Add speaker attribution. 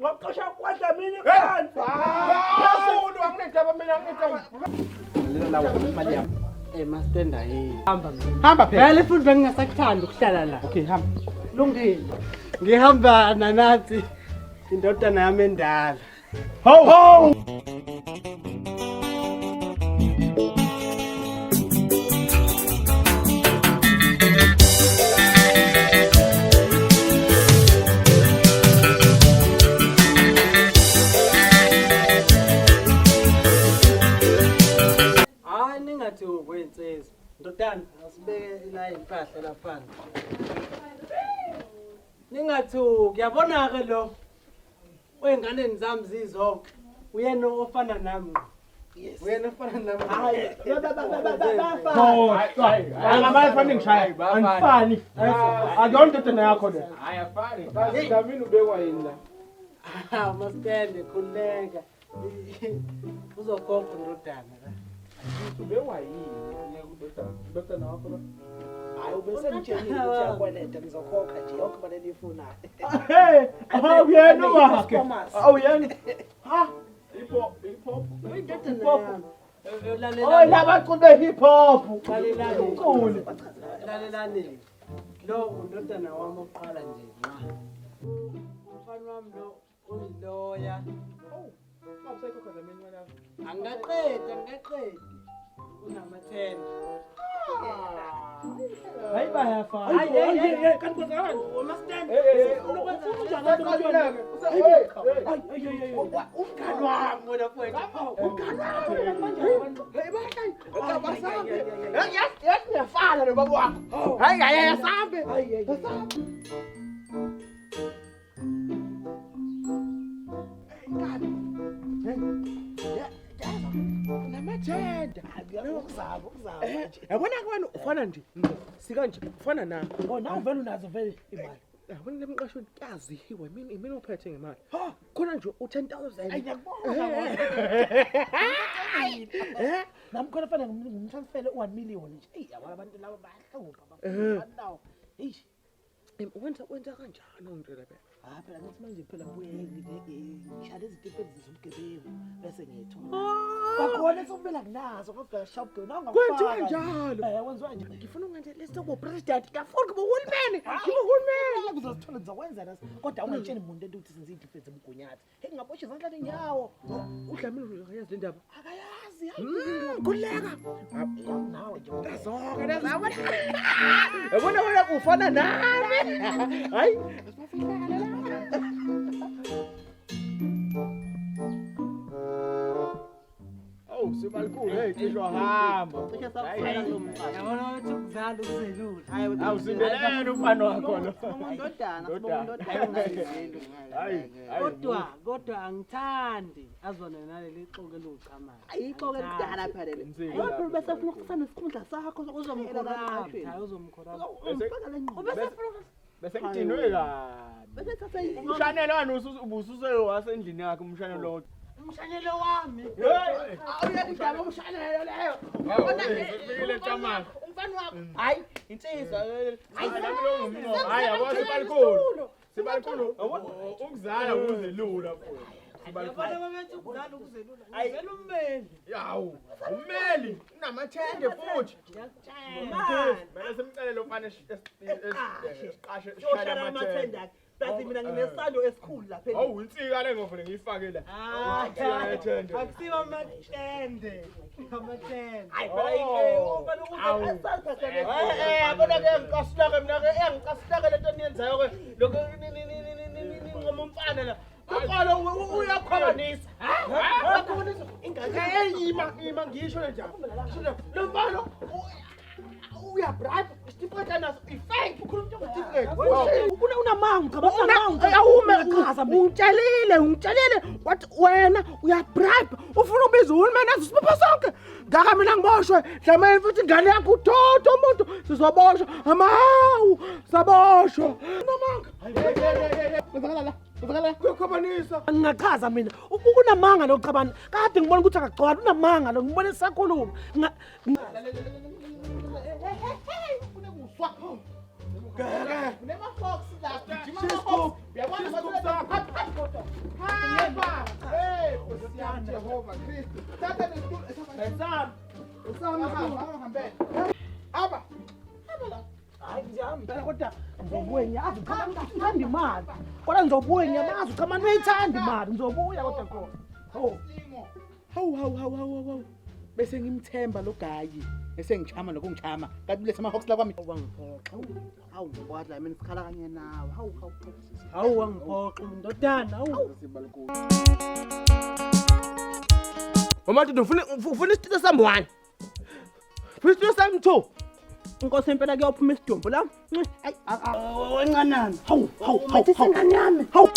Speaker 1: Ngokuxosha kwaDlamini phansi.
Speaker 2: Phezulu anginendaba mina anginendaba.
Speaker 3: Lalela lawo imali yami.
Speaker 4: Eh mastenda yini? Hamba mina.
Speaker 3: Hamba phela.
Speaker 4: Vele futhi bengingasakuthandi ukuhlala la.
Speaker 3: Okay, hamba.
Speaker 4: Lungile. Ngihamba nanathi indodana yami endala.
Speaker 3: Ho ho.
Speaker 4: Hayi ningathi ukwensizwa. Ndodana, asibeke la impahla lapha. Ningathuki, yabona ke lo. Oyinganeni zami zizonke. Uyena ofana nami ngqo. Yes. Uyena ofana nami.
Speaker 1: Hayi,
Speaker 3: Angamane fanele ngishaya. Anifani. Akuyona indodana yakho le.
Speaker 2: Hayi afani. Dlamini ubekwa yini la?
Speaker 4: Ah, mastende khululeka. Uzokhokha ndodana la.
Speaker 2: Ubekwa yini le kudodana? Indodana wakho la.
Speaker 1: Hayi ubesengitshelile ukuthi uyakweleta ngizokhokha nje yonke imali eniyifunayo.
Speaker 3: Hey, awuyena wakhe. Awuyena. Ha.
Speaker 2: Hip hop, hip hop.
Speaker 4: Indodana yami.
Speaker 3: Oh,
Speaker 4: Lalelani.
Speaker 3: laba culi be hip hop.
Speaker 4: Lalelani.
Speaker 3: Umculi.
Speaker 4: Lalelani. Lo undodana wami oqala nje nqa. Umfana wami lo uyiloya. Angikaqedi, angikaqedi. Unamathenda.
Speaker 3: Hayi bayafana.
Speaker 4: Hayi, hayi, hayi.
Speaker 1: Kanti kwenzakalani?
Speaker 4: Wamastand.
Speaker 1: Umngani wami wena mfowethu. Umngani wami manje. Hey bahlali, abasambe. Yazi yazi ngiyafana nobaba wakho. Hayi hayi asambe. Asambe.
Speaker 2: Namathenda.
Speaker 1: Ukuzama, ukuzama nje.
Speaker 2: Yabona ke wena ufana nje. Sika nje ufana nami.
Speaker 1: Oh, nawe vele unazo vele imali.
Speaker 2: Yabona lemqashweni kuyaziwa mina imina ophethe ngemali. Khona nje u10000.
Speaker 1: Ayi ngiyakubona.
Speaker 2: Eh?
Speaker 1: Nami khona fanele ngimtransfere u1 million nje. Eyi yabona abantu laba bayahlupha abantu. Eish.
Speaker 2: Wenza kanjani ungitshela phela?
Speaker 1: Ah phela ngathi manje phela buye ngishaya lezi tipe zobugebengu bese ngiyethola. Kwakhona esomela kunazo ngafika shop ke nawu
Speaker 2: Kwenziwa njalo.
Speaker 1: Eh kwenziwa nje.
Speaker 2: Ngifuna ungenze leso president, ngiyafuna kuba uhulumeni. Ngibe uhulumeni.
Speaker 1: Uzozithola ngizokwenza naso kodwa ungatsheli muntu into ukuthi senze idefense emgunyathi. Hey ngaboshwa izandla nenyawo.
Speaker 2: Udlamini uyazi le ndaba.
Speaker 1: Akayazi hayi.
Speaker 2: Khuleka.
Speaker 1: Nawe nje.
Speaker 2: Zonke lezabona. Yabona wena ufana nami. Hayi, asibafihlane la. Awu sibalikhulu hey cishe wahamba.
Speaker 4: Yabona ukuthi ukuzala ukuzelula.
Speaker 2: Awu sindelele umfana wakho lo.
Speaker 5: Ndodana, sibonga indodana.
Speaker 2: Hayi, hayi.
Speaker 4: Kodwa angithandi azwane naleli xoke eliwuchamayo.
Speaker 5: Ayixoke elidala phela leli.
Speaker 2: Insika
Speaker 5: Kodwa
Speaker 2: lapho.
Speaker 5: bese funa ukuthatha nesikhundla sakho
Speaker 4: Uzomkhoraptha, uzomkhoraptha.
Speaker 5: Umfaka le ngqondo.
Speaker 2: Bese ngidinwe kabi.
Speaker 5: Bese thatha
Speaker 2: Umshanelo wani ubususele wasendlini yakhe umshanelo.
Speaker 4: Umshanyelo wami.
Speaker 2: Hey!
Speaker 5: Awuyakudaba umshanelo leyo.
Speaker 2: Ufikile Tamara.
Speaker 5: Umfana wakho. Hayi,
Speaker 2: Insizwa. Hayi nami lo ngumnqo. Hayi yabo sibalikhulu. Sibalikhulu. Ukuzala kuze lula mfowethu. Sibalikhulu.
Speaker 4: Yabona babethi ukuzala ukuzelula. Ngizela ummeli.
Speaker 2: Yawu, ummeli unamathende futhi.
Speaker 4: Ngiyakutshela.
Speaker 2: Kumele simcele lo mfana esiqashe
Speaker 5: uyoshaya amathenda akhe. Plus mina nginesando esikhulu lapha.
Speaker 2: Awu insika le ngovele ngiyifake la. Insika yethende.
Speaker 4: Akusiwo amatende. Amatende.
Speaker 5: Hayi phela umfana
Speaker 2: Awu.
Speaker 5: ukuthi asathatha
Speaker 3: Eh yabona ke ngicasula ke mina ke engicasula ke lento eniyenzayo ke lokho nincoma umfana la. Umfana uyakhwabanisa. Uyakhwabanisa. Ingane eyima ima ngisho le njalo. Lo mfana uyabribe isitifiketi anaso ifake ukhuluma into ngesitifiketi.
Speaker 1: Unamanga, unamanga.
Speaker 2: Awume
Speaker 1: Uyachaza mina.
Speaker 2: ungitshelile ungitshelile wathi wena uyabribe ufuna ubiza uhulumeni azosibopha sonke ngaka mina ngiboshwe dlamini futhi ingane yakho udoda umuntu sizoboshwa amawu saboshwa unamanga
Speaker 5: Kwenzakala la. Kwenzakala la.
Speaker 2: uyakhwabanisa
Speaker 1: Ngingachaza mina. Unamanga lo cabana. Kade ngibona ukuthi akagcwali unamanga lo ngibone sakhuluma.
Speaker 5: Kunema-fox la. Gijima ama-fox. Uyabona
Speaker 1: Hamba. Hey, Nkosi yami Jehova Kristu. Thatha lesitulo.
Speaker 3: Esami.
Speaker 1: Esami hambele. Hamba.
Speaker 2: Hayi ngiyahamba impela kodwa ngizobuya ngiyazi cha ngithanda imali. Kodwa ngizobuya ngiyamazi cha mani uyayithanda imali ngizobuya kodwa khona. Hawu.
Speaker 1: Hawu hawu hawu hawu hawu. Bese ngimthemba lo gayi. Bese ngichama nokungichama. Kanti ulethe ama hawks la kwami.
Speaker 5: Wangiphoxa. Hawu ngokwadla mina sikhala kanye nawe. Hawu hawu.
Speaker 4: Hawu wangiphoxa ndodana hawu.
Speaker 2: Mama ufuna ufuna isitulo sami 1. Ufuna isitulo sami 2.
Speaker 5: Inkosi impela kuyophuma isidumbu la. Ayi
Speaker 2: Wencanana. Hawu hawu hawu.
Speaker 5: ingane yami.
Speaker 2: Hawu.